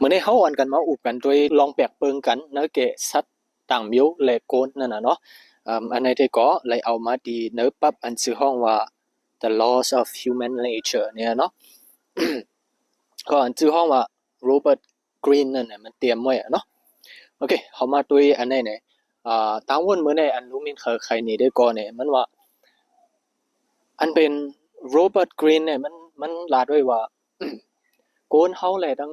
ມື້ນີ້ເຮົາອອນກັນມາອຸບກັນໂດຍລອງແປກເບິ່ງກັນໃນແກ່ສັດຕ່າງມິວ ແລະ ໂກນນັ້ນນະເນາະ. ອັນໃດແຕ່ກໍໄດ້ເອົາມາທີ່ໃນປັບອັນຊື່ຮ້ອງວ່າ The Laws of Human Nature ນີ້ເນາະ ກໍອັນຊື່ຮ້ອງວ່າ Robert Greene ນັ້ນນະ ມັນຕຽມໄວ້ເນາະ. ໂອເຄ ເຮົາມາໂດຍອັນນີ້ນີ້ ອ່າ ຕາງວົນມື້ນີ້ອັນລູກມິນເຂົາໄຂນີ້ໄດ້ກ່ອນນີ້ ມັນວ່າ ອັນເປັນ Robert Greene ນີ້ ມັນ ມັນລາດໄວ້ວ່າ ໂກນເຮົາ ແລະ ທັງ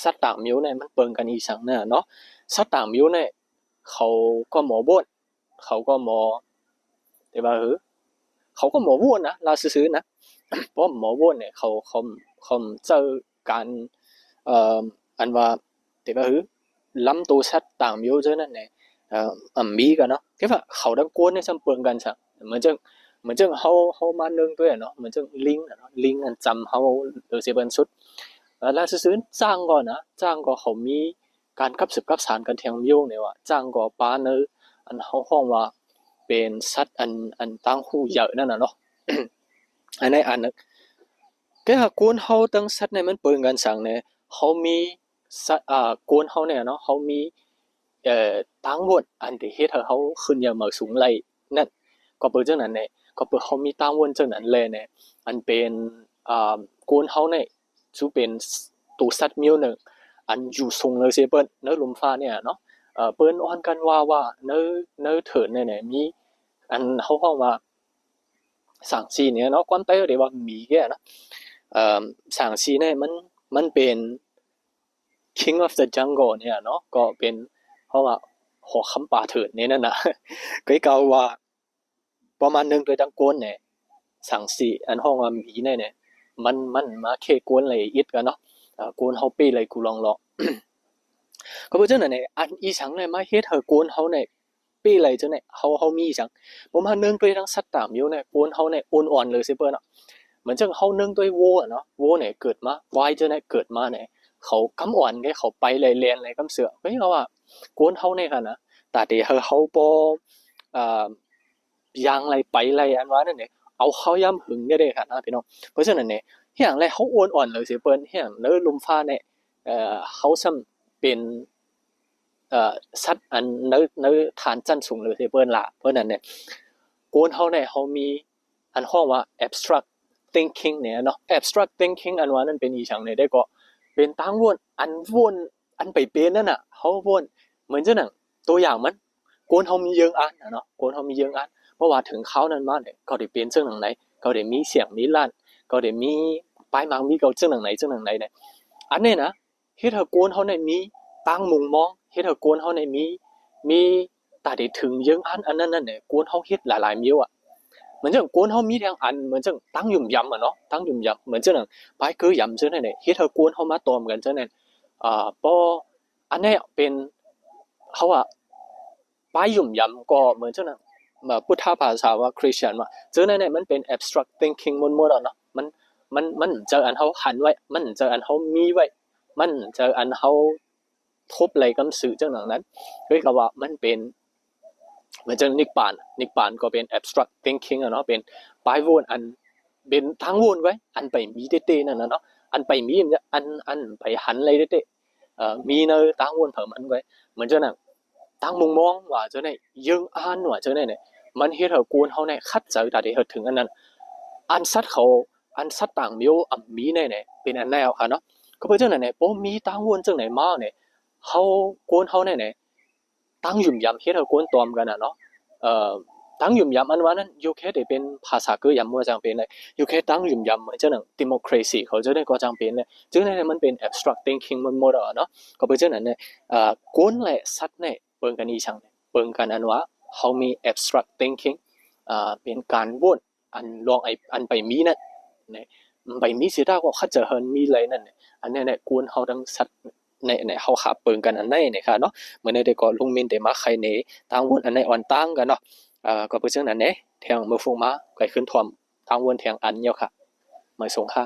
ສັດຕ່າງມິວນີ້ ມັນເບິ່ງກັນອີ່ຫຍັງນະເນາະ. ສັດຕ່າງມິວນີ້ ເຂົາກໍບໍ່ໂວນ ເຂົາກໍບໍ່ ແຕ່ວ່າ ເອີ ເຂົາກໍບໍ່ໂວນນະ ລາວຊື່ໆນະ ເພາະບໍ່ໂວນນີ້ ເຂົາ ເຂົາ ເຂົາເຈົ້າການ ເອີ ອັນວ່າ ແຕ່ວ່າ ເອີ ລຳໂຕສັດຕ່າງມິວເຈົ້ານັ້ນແຫຼະ ເອີ ອຳມີກັນເນາະ ແຕ່ວ່າເຂົາທັງໂກນນີ້ຊ່ຳເບິ່ງກັນຊະ ເໝືອນຈັ່ງ ເໝືອນຈັ່ງເຮົາ ເຮົາມາເບິ່ງດ້ວຍເນາະ ເໝືອນຈັ່ງລິງເນາະ ລິງອັນຈຳເຮົາເລີຍຊິເບິ່ງສຸດ ລາວຊື່ໆ ຊ້າງກໍນະ ຊ້າງກໍເຂົາມີ ການກັບສືບກັບສານກັນທາງມິວນີ້ວ່າ ຊ້າງກໍປາໃນ ອັນເຮົາຮ້ອງວ່າເປັນສັດອັນ ອັນຕ່າງຫູໃຫຍ່ນັ້ນນະເນາະ ອັນໃດອັນໜຶ່ງ ແຕ່ວ່າໂກນເຮົາທັງສັດນີ້ມັນເບິ່ງກັນຫຍັງແດ່ ເຮົາມີສັດ ອ່າ ໂກນເຮົານີ້ເນາະ ເຮົາມີ ເອີ ຕ່າງໂວນອັນທີ່ເຮັດໃຫ້ເຮົາຂຶ້ນຢ່າງມາສູງໄດ້ນັ້ນ ກໍເປັນຈັ່ງນັ້ນແດ່ ກໍເປັນເຮົາມີຕ່າງໂວນຈັ່ງນັ້ນແຫຼະແນ່ ອັນເປັນ ອ່າ ໂກນເຮົານີ້ ຄືເປັນໂຕສັດມິວໜຶ່ງ ອັນຢູ່ສູງເລີຍຊິເພິ່ນໃນລຸ່ມຟ້ານີ້ເນາະ ເອີ ເພິ່ນອອນກັນວ່າ ວ່າໃນ ໃນເທີນນີ້ແຫຼະ ມີ ອັນເຮົາຮ້ອງວ່າ ສາງສີນີ້ເນາະ ຄວາມໄທເອີ້ນວ່າໝີແກ້ນະ ເອີ ສາງສີນີ້ມັນ ມັນເປັນ King of the Jungle ນີ້ເນາະ ກໍເປັນ ເຮົາວ່າຫໍຄຳປາເທີນນີ້ນັ້ນນະ ກໍເວົ້າວ່າ ປະມານໜຶ່ງໂດຍທັງໂກນແດ່ ສັງສີ ອັນຮ້ອງວ່າໝີແດ່ ມັນ ມັນມາເຄໂກນລະອຽດກັນເນາະ ເອີ ໂກນເຮົາເປ້ໄຫຼກູລອງລອກ ກໍເປັນຈັ່ງນັ້ນແຫຼະ ອັນອີ່ຫຍັງແຫຼະມາເຮັດໃຫ້ໂກນເຮົານີ້ເປ້ໄຫຼຈັ່ງນີ້ ເຮົາ ເຮົາມີອີ່ຫຍັງ ປະມານໜຶ່ງໂດຍທັງສັດຕ່າງມິວນີ້ ໂກນເຮົານີ້ໂອນອ່ອນເລີຍຊິເປີເນາະ ເໝືອນຈັ່ງເຮົາໜຶ່ງໂດຍໂວເນາະ ໂວນີ້ເກີດມາ ຄວາຍຈັ່ງນີ້ເກີດມານີ້ ເຂົາກຳອ່ອນເດ້ ເຂົາໄປໄຫຼແລ່ນໄຫຼກຳເສືອ ກໍເຮົາວ່າ ໂກນເຮົານີ້ຫັ້ນນະ ຕາເດເຮົາ ເຮົາບໍ່ ເອີ ຍ່າງໄຫຼໄປໄຫຼ ອັນວ່ານັ້ນເດ ເອົາເຂົ້າຍາມຫຶງເດ້ ເດ້ ຄັນນະພີ່ນ້ອງ ເພາະສະນັ້ນເດ ເຮັດຫຍັງແລະເຮົາໂອນອ່ອນເລີຍຊິເປີ ເຮັດຫຍັງເລີຍລຸ່ມຟ້າແນະ ເອີ ເຮົາຊ່ຳເປັນ ເອີ ສັດອັນໃນ ໃນຖານຊັ້ນສູງເລີຍຊິເປີລະ ເພາະນັ້ນເດ ໂກນເຮົາແນະ ເຮົາມີ ອັນຮ້ອງວ່າ abstract thinking ນີ້ເນາະ abstract thinking ອັນວ່ານັ້ນເປັນອີ່ຫຍັງແນະ ໄດ້ກໍເປັນຕ່າງໂວນ ອັນໂວນ ອັນໄປເປັນນັ້ນນະ ເຮົາໂວນ ເໝືອນຈັ່ງນັ້ນ ຕົວຢ່າງມັນ ໂກນເຮົາມີເຍີງອານນະເນາະ ໂກນເຮົາມີເຍີງອານ ເພາະວ່າເຖິງຄາວນັ້ນມານີ້ ເຂົາໄດ້ເປັນຈັ່ງໜັງໃດ ເຂົາໄດ້ມີສຽງມີລ້ານ ເຂົາໄດ້ມີປາຍໝາກມີເກົ່າຈັ່ງໜັງໃດ ຈັ່ງໜັງໃດນະ ອັນນີ້ນະ ເຮັດໃຫ້ໂກນເຮົານີ້ມີຕ່າງມຸມມອງ ເຮັດໃຫ້ໂກນເຮົານີ້ມີ ມີ ຕາໄດ້ເຖິງເຍີງອານອັນນັ້ນນັ້ນແຫຼະ ໂກນເຮົາເຮັດຫຼາຍໆແນວອະ ເໝືອນຈັ່ງໂກນເຮົາມີແທ່ງອັນ ເໝືອນຈັ່ງຕ່າງຫຍຸ່ມຢຳອະເນາະ ຕ່າງຫຍຸ່ມຢຳ ເໝືອນຈັ່ງປາຍເກີຢຳຈັ່ງນັ້ນແຫຼະ ເຮັດໃຫ້ໂກນເຮົາມາຕອມກັນຈັ່ງນັ້ນ ອາ ບໍ່ ອັນນີ້ເປັນ ເຮົາວ່າປາຍຫຍຸ່ມຢຳ ກໍເໝືອນຈັ່ງ ພຸດທະພາສາວ່າ Christian ວ່າ ຈັ່ງນັ້ນແຫຼະ ມັນເປັນ abstract thinking ໝົດໆອະເນາະ ມັນ ມັນ ມັນບໍ່ໃຈອັນເຮົາຫັນໄວ້ ມັນບໍ່ໃຈອັນເຮົາມີໄວ້ ມັນບໍ່ໃຈອັນເຮົາ ທົບໄຫຼກຳຊື່ຈັ່ງໜັງນັ້ນ ເລີຍກໍວ່າມັນເປັນ ເໝືອນຈັ່ງນິບບານ ນິບບານກໍເປັນ abstract thinking ອະເນາະ ເປັນປາຍໂວນອັນ ເປັນຕ່າງໂວນໄວ້ ອັນໄປມີເຕໆນັ້ນນະເນາະ ອັນໄປມີ ອັນ ອັນໄປຫັນໄດ້ເຕໆ ເອີ ມີໃນຕ່າງໂວນຂອງມັນໄວ້ ເໝືອນຈັ່ງນັ້ນ ຕ່າງມຸມມອງວ່າຈັ່ງໃດ ເຍີງອານວ່າຈັ່ງໃດນີ້ ມັນເຮັດໃຫ້ໂກນເຮົານີ້ຂັດໃຈຕາໄດ້ເຮັດເຖິງອັນນັ້ນ ອັນສັດເຂົາ ອັນສັດຕ່າງມິວ ອຳມີແນ່ໆ ເປັນອັນແນວຫັ້ນເນາະ ກໍເປັນຈັ່ງນັ້ນແຫຼະ ບໍ່ມີຕ່າງໂວນຈັ່ງໃດມານີ້ ເຮົາ ໂກນເຮົາແນ່ໆ ຕ່າງຫຍຸ່ມຢຳ ເຮັດໃຫ້ໂກນຕອມກັນນະເນາະ ເອີ ຕ່າງຫຍຸ່ມຢຳອັນວ່ານັ້ນ ຢູ່ແຄ່ໄດ້ເປັນພາສາເກີຢຳບໍ່ຈຳເປັນເລີຍ ຢູ່ແຄ່ຕ່າງຫຍຸ່ມຢຳ ເໝືອນຈັ່ງ democracy ເຂົາເຈົ້ານີ້ກໍຈຳເປັນເລີຍ ຈຶ່ງນັ້ນມັນເປັນ abstract thinking ໝົດໆອະເນາະ ກໍເປັນຈັ່ງນັ້ນແຫຼະ ເອີ ໂກນ ແລະ ສັດນີ້ ເບິ່ງກັນອີ່ຫຍັງ ເບິ່ງກັນອັນວ່າ ເຮົາມີ abstract thinking ເປັນການໂວນ ອັນລອງໄອ ອັນໄປມີນັ້ນ ໄປມີຊິຕາກໍຂັດໃຈເຮົາມີໄລນັ້ນ ອັນນີ້ແຫຼະ ໂກນເຮົາທັງສັດໃນ ໃນເຮົາຂາເບິ່ງກັນອັນໃດນີ້ຄ່ະເນາະ ມື້ນີ້ໄດ້ກໍລຸງມິນໄດ້ມາໄຂແນ ຕ່າງໂວນອັນໃດອ່ອນຕ່າງກັນເນາະ ເອີ ກໍເປັນຈັ່ງນັ້ນແດ່ ແທ່ງມື້ຟຸງມາ ໄກຂຶ້ນທ່ວມ ຕ່າງໂວນແທ່ງອັນຍາວຄ່ະ ມາສົ່ງຄ່ະ.